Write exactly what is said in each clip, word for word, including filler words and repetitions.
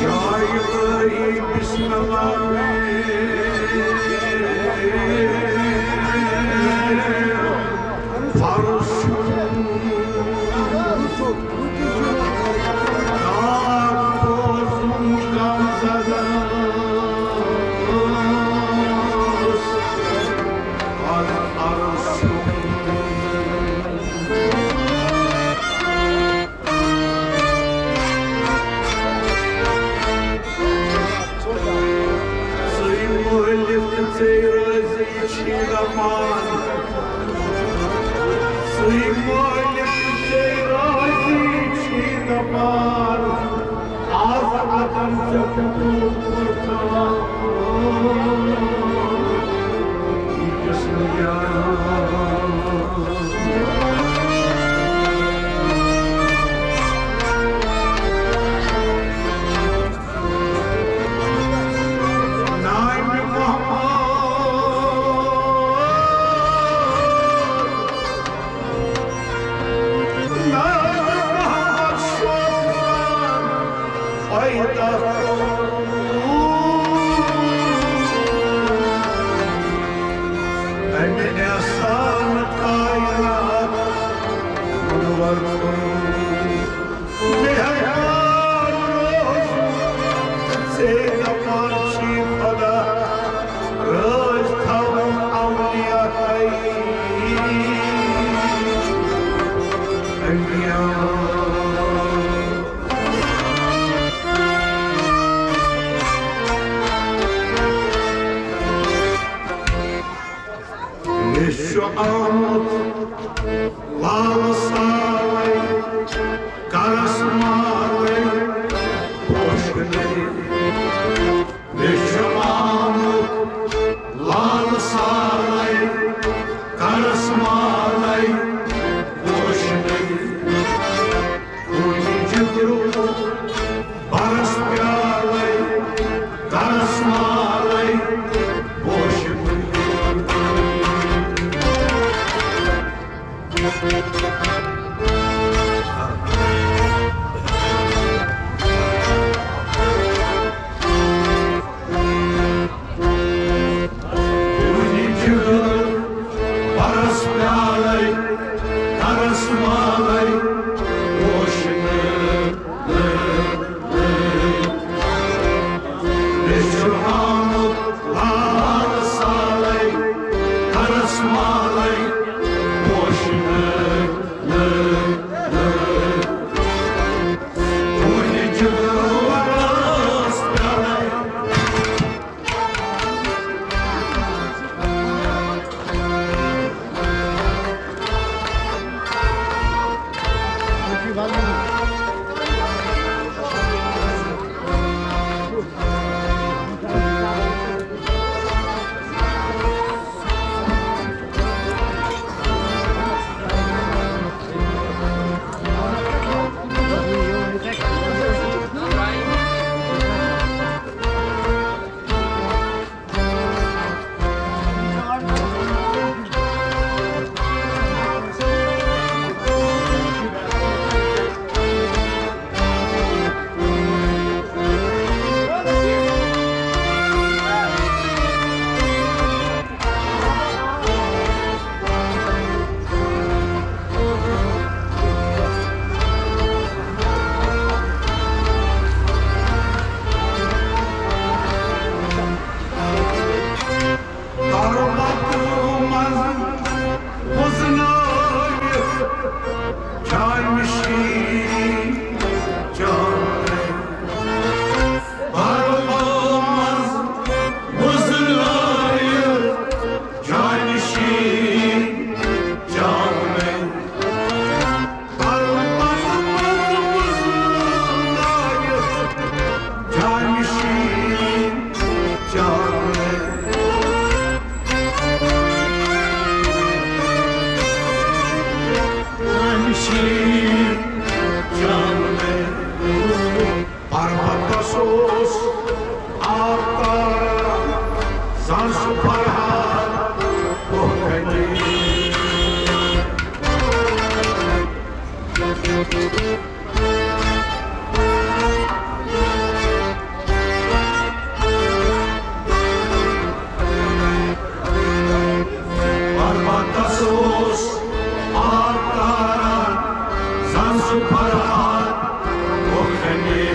یا الہی، بسم اللہ۔ فرض چھُ ناک بوزُن غمزدہ۔ از عرض چھُ ژٕے مٲلِک تہٕ ژٕے رٲضی چھی دَپان۔ ژٕے مٲلِک تہٕ ژٕے رٲضی چھی دَپان۔ از اگر ژےٚ پٮ۪ٹھ یہِ قٕسمت نانہِ محمد، نانہِ محمد شوقان پیدا کوٚر۔ امہِ احسان کائنات منور کوٚر۔ مہربان روز ژے دپان چھی خدا، رٲضۍ تھاوُن اولیاء تۄہہِ انبیاء۔ مےٚ چھُ آمُت لالہٕ سالَے، کرس مالَے، پوشہٕ نٔرۍ۔ مےٚ چھُ آمُت لالہٕ سالَے، کرس مالَے، پوشہٕ نٔرۍ۔ کُنہِ جگرُک برس پیالے، کرس مالے، پوشہٕ کُلۍ۔ سُہ فرہاد کوہ کنی۔ پربتس اوس آب تاران، زن سُہ فرہاد کوہ کنی۔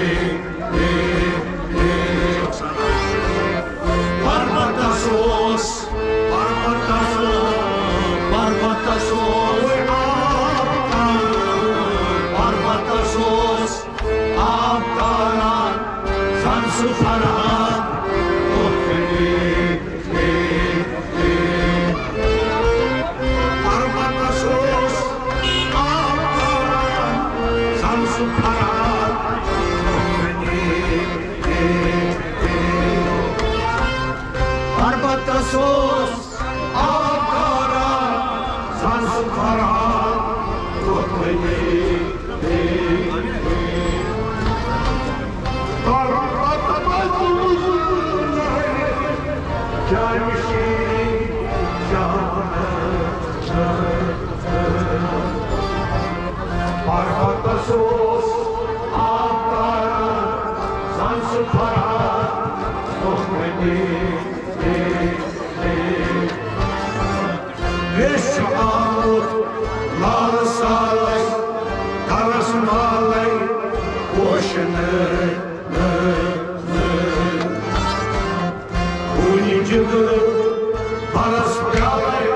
پربتس اوس، پربتس اوس، پربتس اوس آب تاران، پربتس اوس آب تاران، زن سُہ فرہاد کوہ کنی۔ پربتس اوس آب تاران، زن سُہ فرہاد کوہ کنی۔ پربتس اوس آب تاران، زن سُہ فرہاد کوہ کنی۔ پربتس اوس جانشین جان۔ پربتس اوس آب تاران، زن سُہ فرہاد کوہ کنی۔ ویش چھُ آمُت لال سالے، کرس مالے پوشنہٕ۔ ہوٗنۍ جِگرٕ برس پیالے۔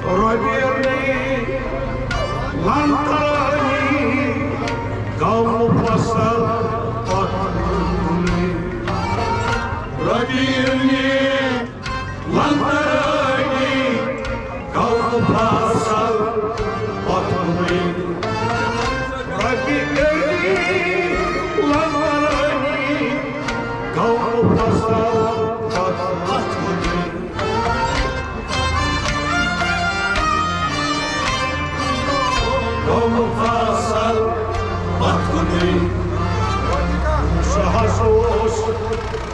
رۄبیرنی لنترانی گوٚو مفصل پتھ کُنُے۔ رۄبیرنی لنترانی گوٚو مفصل پتھ کُنُے۔ رۄبیرنی لنترانی گوٚو مفصل پتھ کُنُے۔ گوٚو مفصل پتھ کُنُے۔ سُہ حظ اوس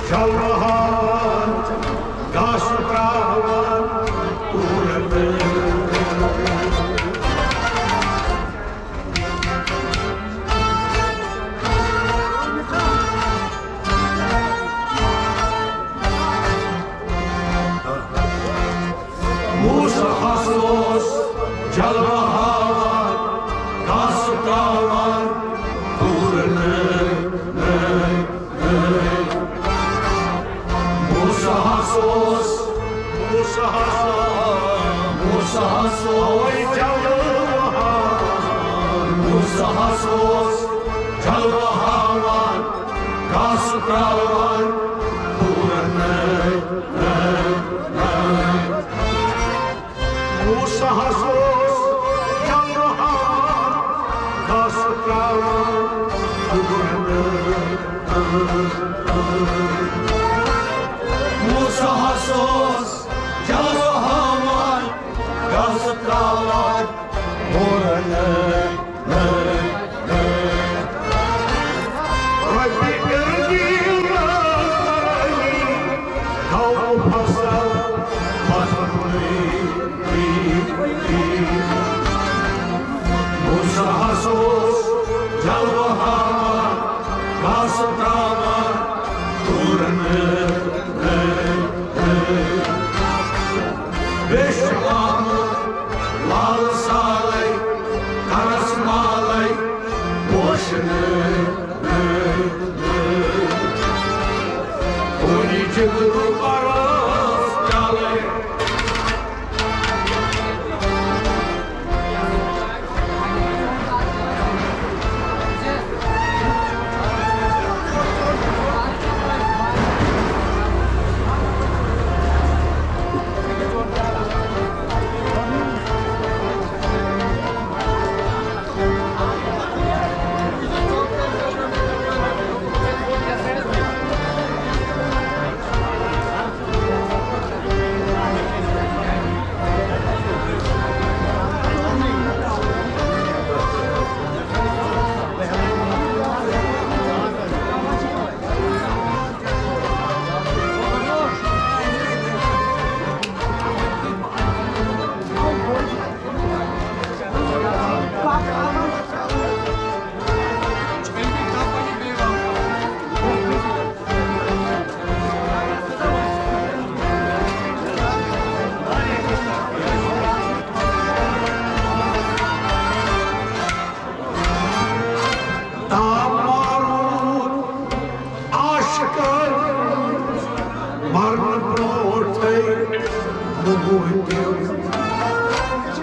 جلوٕ ہاوان، گاسہٕ ترٛاوان، کوٗرن۔ موسیٰ ہس اوس جلوٕ ہاوان، گاسہٕ ترٛاوان، کوٗرن۔ موسیٰ ہس اوس، موسیٰ ہس اوس، موسیٰ ہس اوس جلوٕ ہاوان، موسیٰ ہس اوس جلوٕ ہاوان، گاسہٕ ترٛاوان، کوٗرن۔ موسیٰ ہس اوس جلوٕ ہاوان، گاسہٕ ترٛاوان، کوٗرن۔ موسیٰ ہس اوس جلوٕ ہاوان، گاسہٕ ترٛاوان، کوٗرن۔ رۄبِ ارنی لٲنی گوٚو مفصل پتھ کُنُے۔ موسیٰ ہس اوس جلوٕ ہاوان، گاسہٕ ترٛاوان، کوٗرن۔ ویش آمُت لال سالے، کرس مالے، پوشنہٕ۔ خوٗنی جگرُک برس پیالے۔ تام مارُت عاشقن مرنہٕ برونٛٹھے موہتیُن۔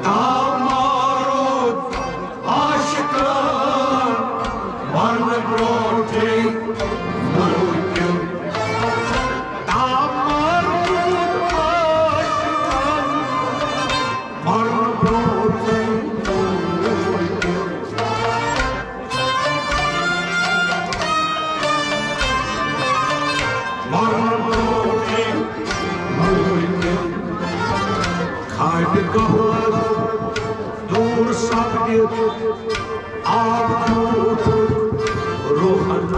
تام مارُت عاشقن مرنہٕ برونٛٹھے موہتیُن۔ تام مارُت عاشقن مرنہٕ برونٛٹھے موہتیُن۔ مرنہٕ برونٛٹھے موہتیُن۔ خوابِ غفلت دوٗر سپدِتھ آو ٹوٹھ روحن۔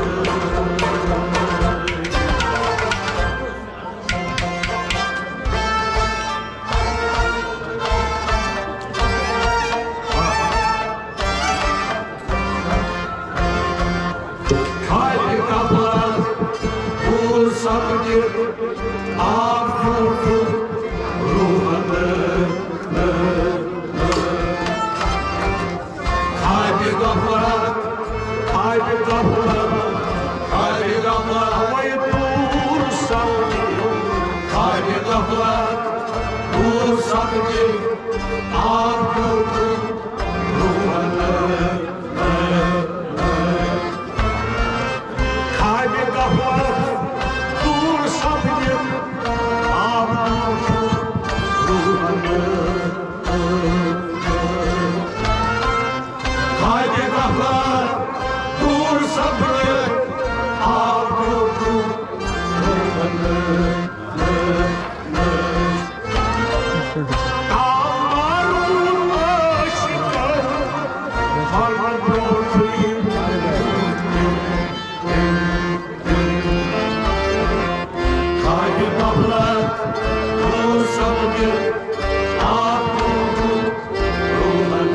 خوابِ غفلت دوٗر سپدِتھ آو ٹوٹھ روحن۔ خوابِ غفلت، خوابِ غفلت، خوابِ غفلت، اَوَے دوٗر سپدِ، خوابِ غفلت، دوٗر سپدِ، آب ہیوٚر روحن۔ خوابِ غفلت، دوٗر سپدِ، آب ہیوٚر روحن۔ خوابِ غفلت دوٗر سپدِ، آو ٹوٹھ روحن۔ آو مارُن عاشقن، مارُن برونٛٹھٕے۔ خوابِ غفلت دوٗر سپدِ، آو ٹوٹھ روحن۔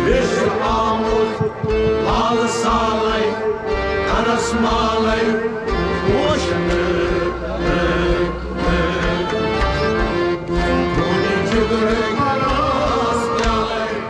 ویش آمُت لال سالے، کرس مالے، پوشن۔ خوٗنی جگرٕکۍ برس پیالے۔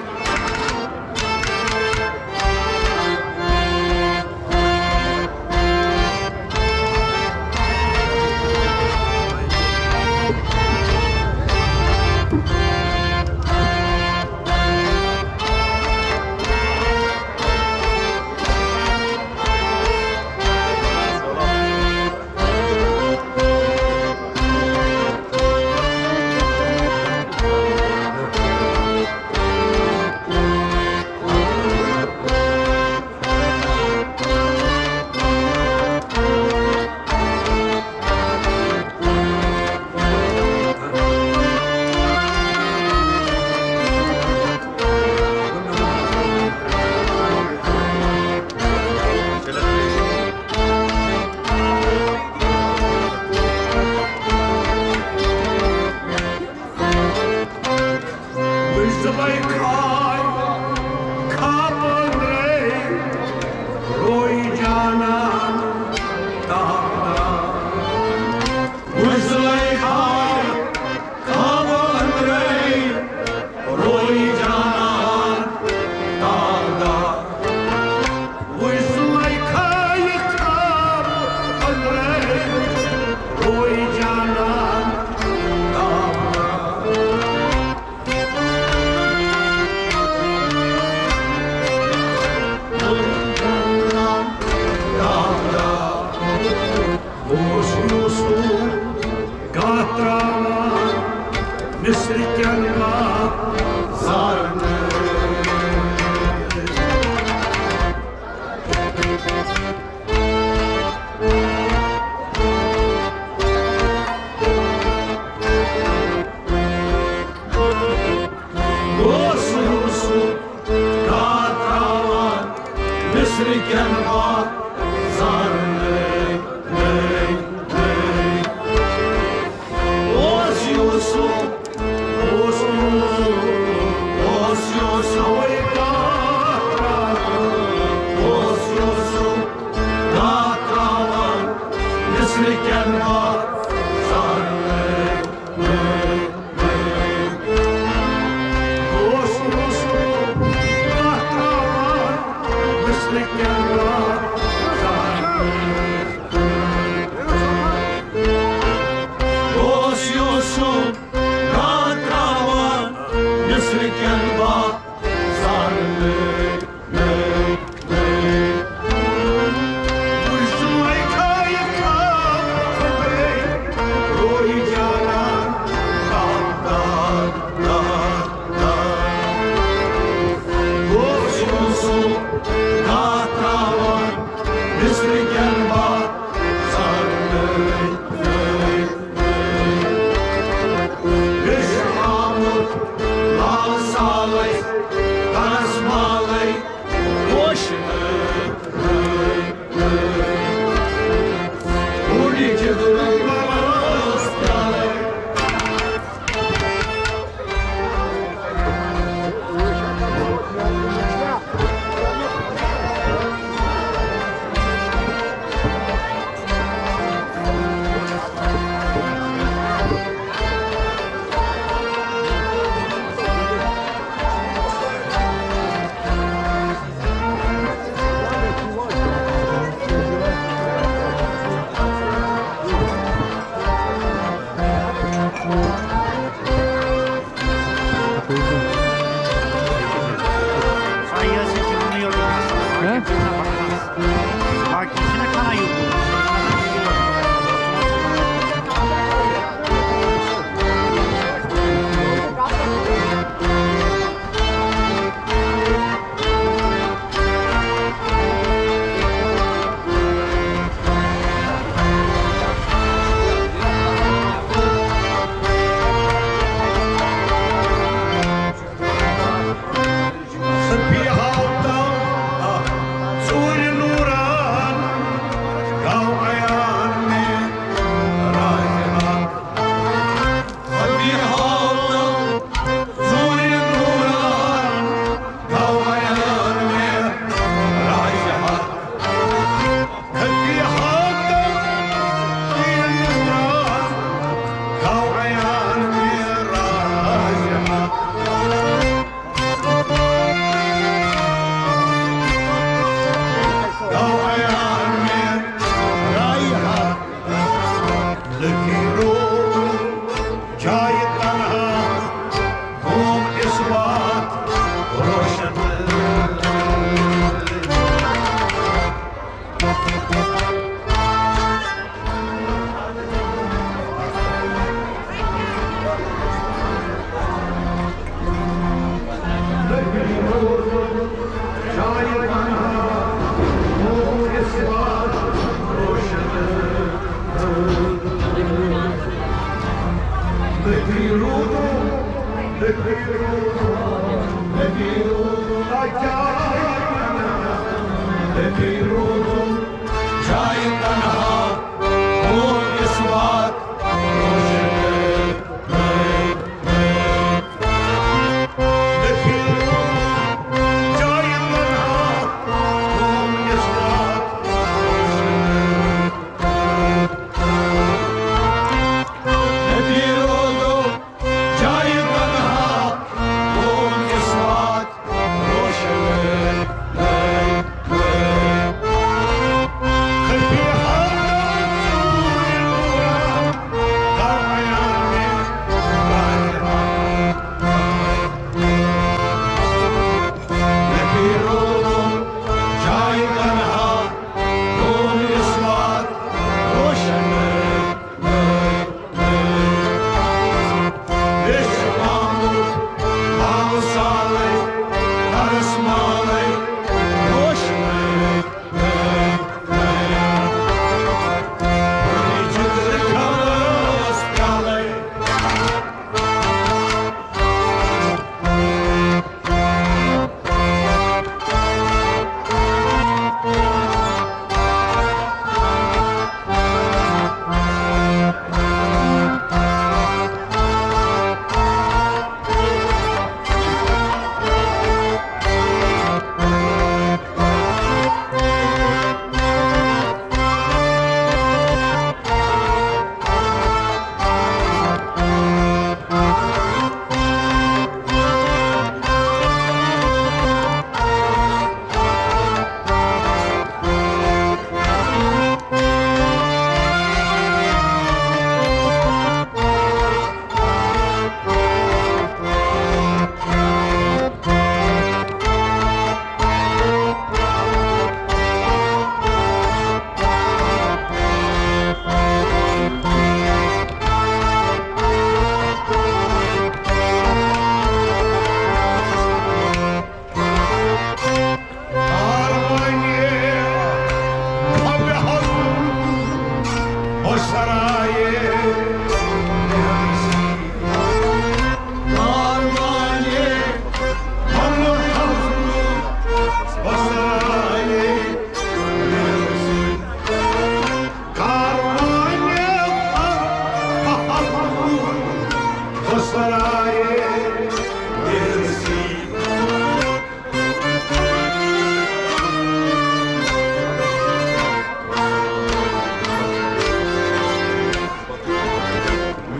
کوئی جانا دادا، کوئی جانا دادا، اوس یوسف گاہ تراوان مصر کٮ۪ن بازارن۔ اوس یوسف گاہ تراوان مصر کٮ۪ن بازارن۔ اوس یوسف، اوس یوسف، اوس یوسف گاہ تراوان، اوس یوسف گاہ تراوان مصر کٮ۪ن بازارن۔ اوس یوسف گاہ تراوان مصر کٮ۪ن بازارن۔ اوس یوسف گاہ تراوان مصر کٮ۪ن بازارن۔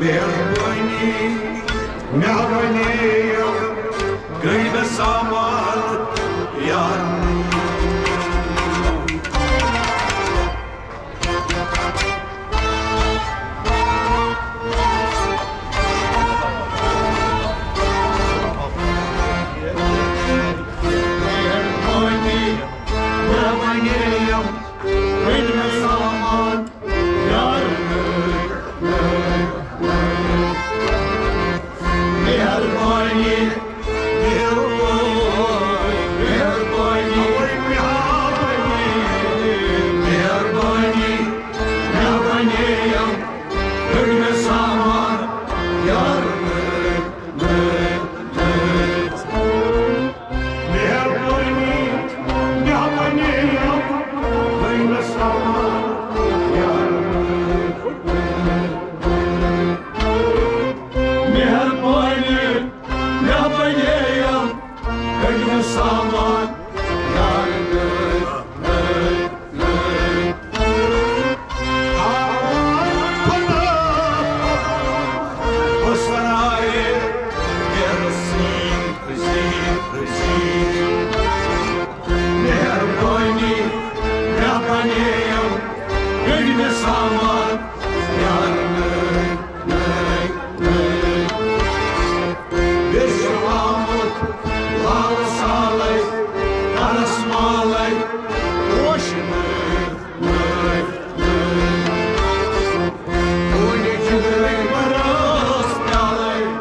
مہربٲنی، مہربٲنی، گٔے مےٚ سامان یار۔ مہربٲنی، مہربٲنی، گٔے مےٚ سامان یار۔ مہربٲنی، مہربٲنی، مہربٲنی، مہربٲنی، مہربٲنی، مہربٲنی، کٔرۍ مےٚ سامان یار۔ مہربٲنی، مہربٲنی، کٔرۍ مےٚ سامان یار۔ مہربٲنی، مہربٲنی، کٔرۍ مےٚ سامان یار۔ مہربٲنی، مہربٲنی، کٔرۍ مےٚ سامان یار۔ بیٚیہِ چھُ آمُت لال سالے، کرس مالے، پوشہٕ نٲوۍ، نٲوۍ، نٲوۍ۔ ڈوٗنہِ جِگرے، مَرٲس پیالے۔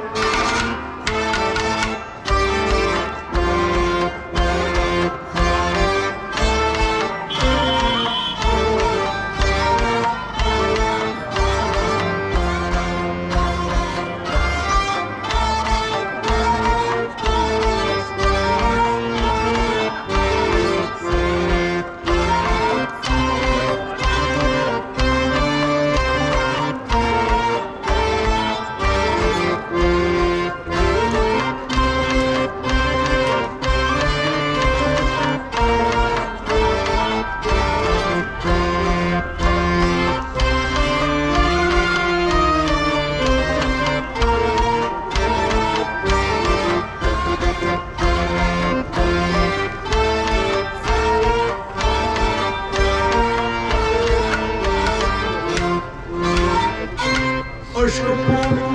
عشق پوٗرٕ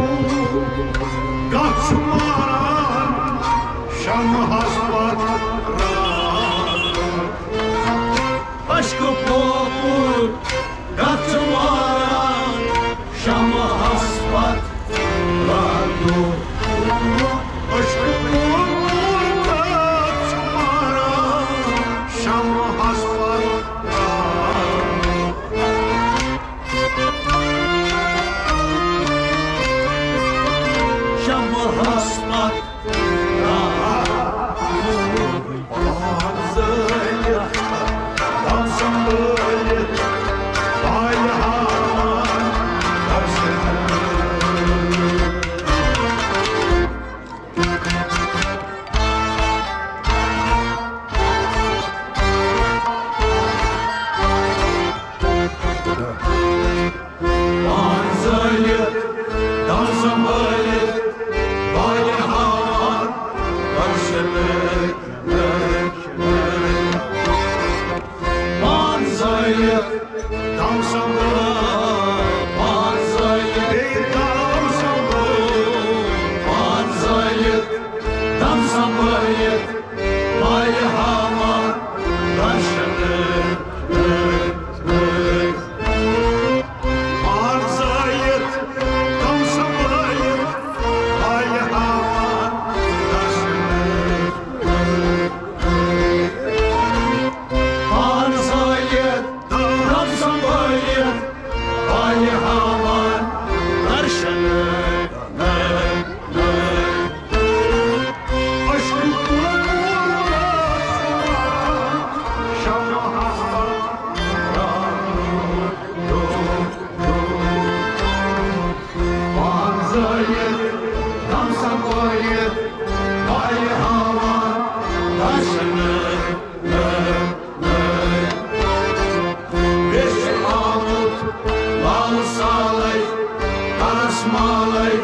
کتھ چھُ ماران شمعس پتھ راتھ۔ عشق پوٗرٕ کتھ چھُ ماران شمعس پتھ راتھ۔ عشق پوٗرٕ کتھ چھُ ماران شمعس پتھ راتھ۔ شمعس پتھ راتھ۔ پان زٲلِتھ، دم سنبھٲلِتھ، بالہِ ہاوان درشن۔ پان زٲلِتھ، دم سنبھٲلِتھ، بالہِ ہاوان درشن۔ پان زٲلِتھ، دم سنبھٲلِتھ، پان زٲلِتھ، بیٚیہِ دم سنبھٲلِتھ، پان زٲلِتھ، دم سنبھٲلِتھ، بالہِ ہاوان درشن۔ پان زٲلِتھ، دم سنبھٲلِتھ، مالے،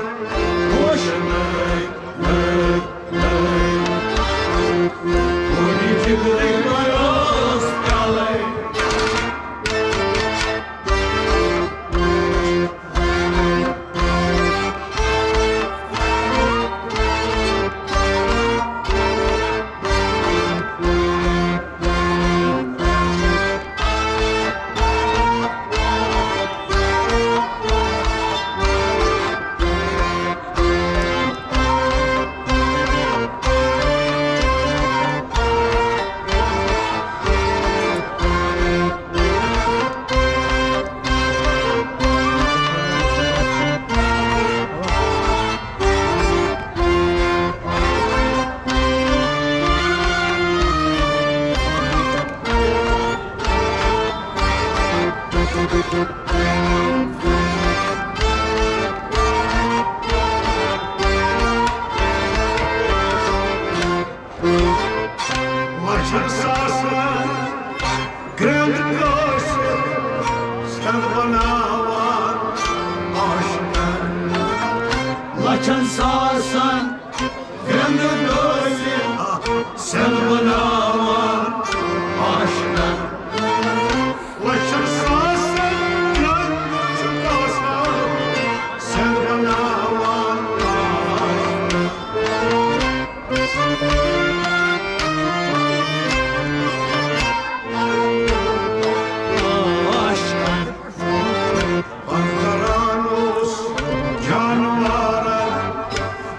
ہوش نٔے، نٔے، نٔے۔ کُنہِ جگرٕکۍ بروس پیالے۔ لچھن ساسن گرٛنٛد کٲشِر سٮ۪نٛد بناوان عاشقن۔ لچھن ساسن گرٛنٛد کٲشِر سٮ۪نٛد بناوان عاشقن۔ لچھن ساسن گرٛنٛد چھُ کاسان سٮ۪نٛد بناوان عاشقن۔ عاشقن۔ پنکران اوس جانوارن،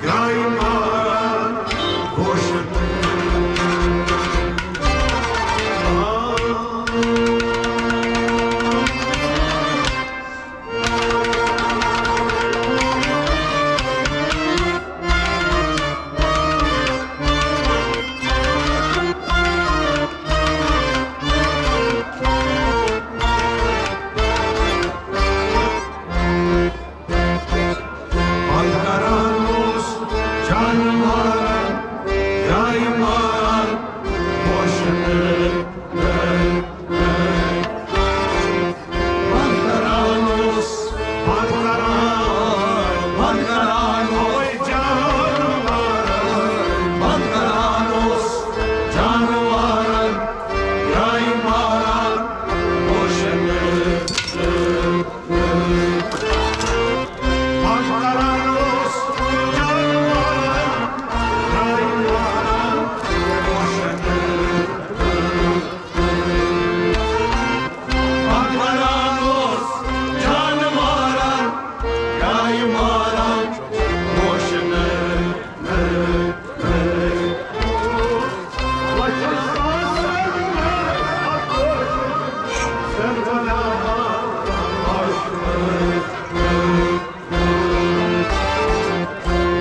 گایہِ ماران گوشن۔ پنکران اوس جانوارن، گایہِ ماران گوشن۔ پنکران اوس، پنکران، پنکران اوس جانوارن، پنکران اوس جانوارن، گایہِ ماران گوشن۔ پنکران اوس جانوارن، گایہِ ماران گوشن۔ پنکران اوس جانوارن، گایہِ ماران گوشن۔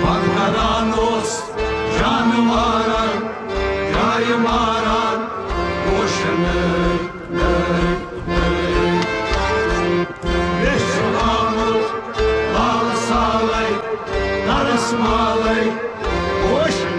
پنکران اوس جانوارن، گایہِ ماران گوشن۔ مےٚ چھُ آمُت لال سالے، نرس مالے، گوشن۔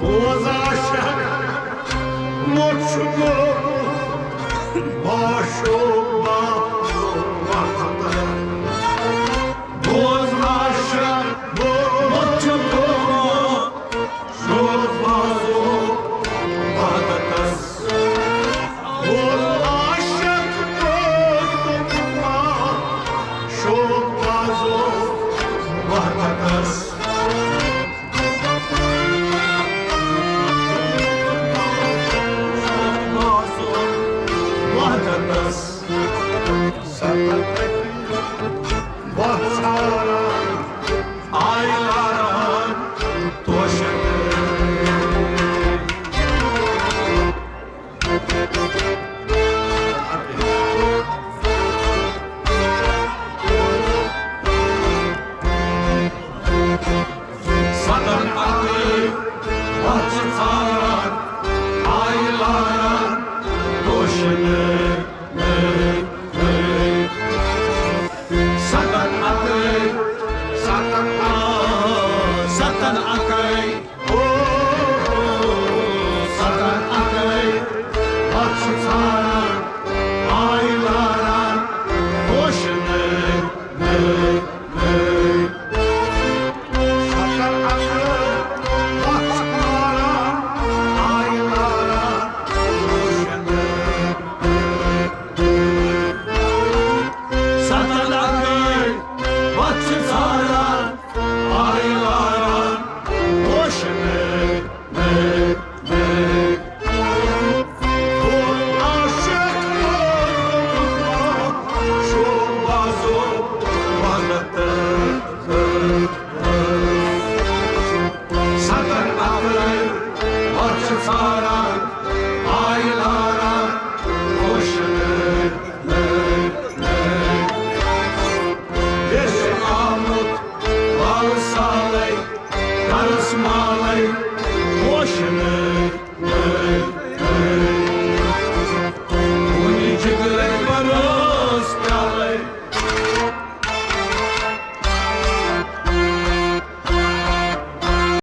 بوز عاشق، موٚت چھُ گوٚمُت معشوق باپتھ۔ بوز عاشق، موٚت چھُ گوٚمُت شوق باپتھ۔ وَتھ چھِ ژھایہِ